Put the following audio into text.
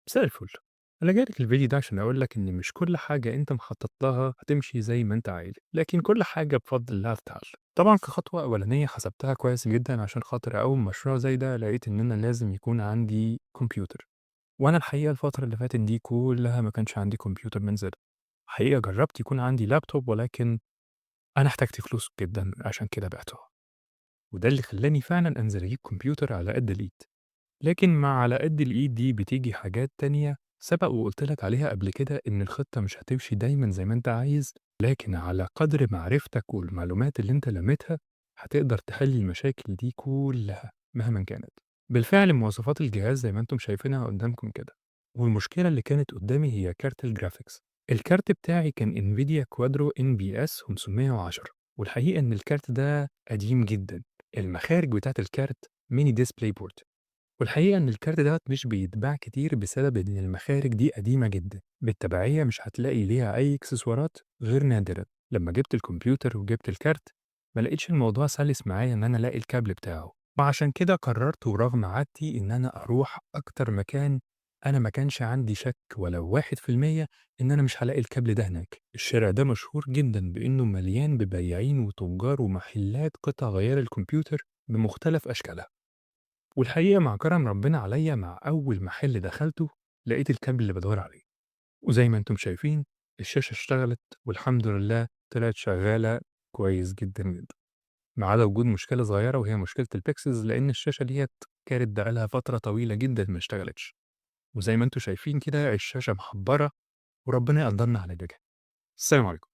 مساء الفل. أنا جاي لك الفيديو ده عشان أقول لك إن مش كل حاجة أنت مخطط لها هتمشي زي ما أنت عايز، لكن كل حاجة بفضل الله هتتحل. طبعًا كخطوة أولانية حسبتها كويس جدًا عشان خاطر أقوم مشروع زي ده، لقيت إن أنا لازم يكون عندي كمبيوتر، وأنا الحقيقة الفترة اللي فاتت دي كلها ما كانش عندي كمبيوتر من زمان. الحقيقة جربت يكون عندي لابتوب، ولكن أنا احتجت فلوس جدًا عشان كده بعته، وده اللي خلاني فعلًا أنزل أجيب كمبيوتر على قد الإيد. لكن مع على قد الإيد دي بتيجي حاجات تانية سبق وقُلت لك عليها قبل كده، إن الخطة مش هتمشي دايمًا زي ما أنت عايز، لكن على قدر معرفتك والمعلومات اللي أنت لميتها هتقدر تحل المشاكل دي كلها مهمًا كانت. بالفعل مواصفات الجهاز زي ما أنتم شايفينها قدامكم كده، والمشكلة اللي كانت قدامي هي كارت ال graphics. الكارت بتاعي كان NVIDIA Quadro NVS 510، والحقيقة إن الكارت ده قديم جدًا، المخارج بتاعة الكارت mini display port، والحقيقة إن الكارت دوّة مش بيتباع كتير بسبب إن المخارج دي قديمة جدًا، بالتبعية مش هتلاقي ليها أي إكسسوارات غير نادرًا. لما جبت الكمبيوتر وجبت الكارت ما لقيتش الموضوع سلس معايا إن أنا ألاقي الكابل بتاعه، وعشان كده قررت ورغم عادتي إن أنا أروح أكتر مكان أنا ما كانش عندي شك ولو 1% إن أنا مش هالاقي الكابل ده هناك. الشارع ده مشهور جدًا بإنه مليان ببياعين وتجار ومحلات قطع غيار الكمبيوتر بمختلف أشكالها. والحقيقة مع كرم ربنا عليّا، مع أول محل دخلته لقيت الكابل اللي بادوّر عليه، وزي ما أنتم شايفين الشاشة اشتغلت والحمد لله طلعت شغالة كويس جدًا، جدًا، ما عدا وجود مشكلة صغيرة وهي مشكلة ال pixels، لإن الشاشة ديّة كانت بقى لها فترة طويلة جدًا ما اشتغلتش، وزي ما أنتم شايفين كده الشاشة محبّرة، وربنا يقدرنا على اللي جاي. السلام عليكم.